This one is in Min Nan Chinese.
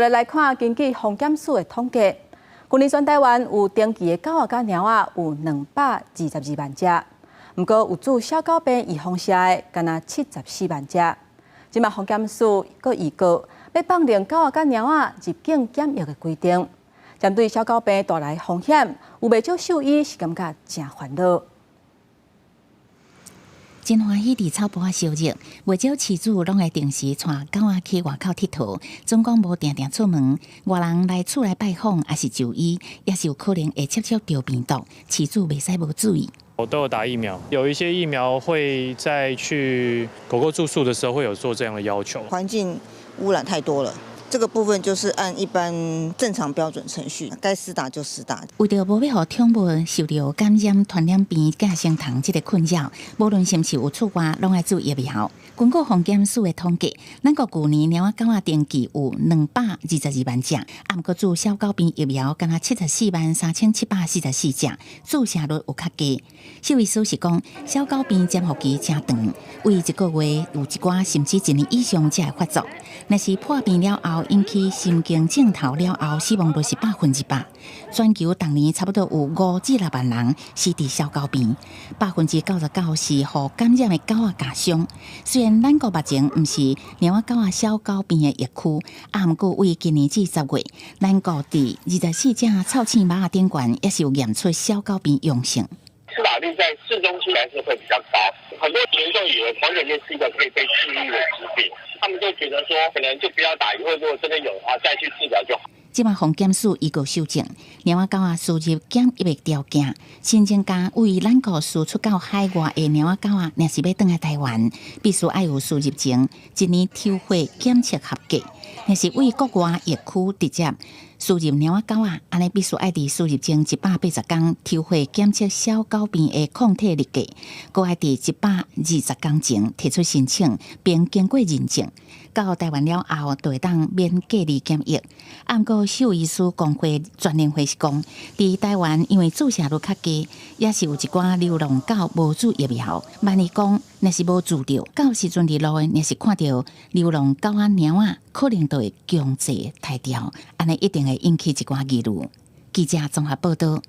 來來看，根據防檢署的統計，舊年全台灣有登記的狗仔佮貓仔有222萬隻，毋過有注小狗病預防射的，干焦74萬隻。這馬防檢署閣預告，欲放寬狗仔佮貓仔入境檢疫的規定。針對小狗病帶來風險，有袂少獸醫是感覺誠煩惱。真歡喜佇草埔仔燒熱，袂少飼主攏會定時帶狗仔去外口𨑨迌。總講無定定出門，外人來厝內拜訪，抑是就醫，也是有可能會接觸著病毒，飼主袂使無注意。我都有打疫苗，有一些疫苗會在去狗狗住宿的時候會有做這樣的要求。環境污染太多了。這個部分就是按一般正常標準程序，該施打就施打。為著無欲予寵物受著感染傳染病寄生蟲這個困擾，無論是毋是有出外，攏愛注疫苗。根據防檢署的統計，咱國舊年貓仔狗仔登記有222萬隻，啊，毋過注小狗病疫苗干焦743,744隻，注射率有較低。獸醫師是講，小狗病潛伏期誠長，為一個月有一寡，甚至一年以上才會發作。若是破病了後，引起神經症頭了後，死亡率是100%。全球逐年差不多有5至6萬人死佇小狗病，99%是予感染的狗仔咬傷。雖然咱國目前毋是貓仔狗仔小狗病的疫區，啊，毋過為今年至10月，咱國佇24隻臭鼠貓仔頂懸，也是有驗出小狗病陽性。施打率在市中心來說會比較高，很多民眾以為狂犬病是一個可以被治癒的疾病，他們就覺得說可能就不要打，以後如果真的有的話再去治療就好。這馬防檢署預告修正，貓仔狗仔輸入檢疫的條件，新增加為咱國輸出到海外的貓仔狗仔，若是欲轉來台灣，必須愛有輸入前一年抽血檢測合格。若是為國外疫區直接輸入貓仔狗仔，按呢必須愛佇輸入前180天抽血檢測小狗病的抗體力價，閣愛佇120天前提出申請，並經過認證。到台灣了後，就會當免隔離檢疫。啊，毋過獸醫師公會全聯會是講，佇台灣因為注射率較低，也是有一寡流浪狗無注疫苗。萬一講若是無注著，到時陣佇路若是看著流浪狗仔貓仔，可能就會強制刣掉，按呢一定會引起一寡疑慮。記者綜合報道。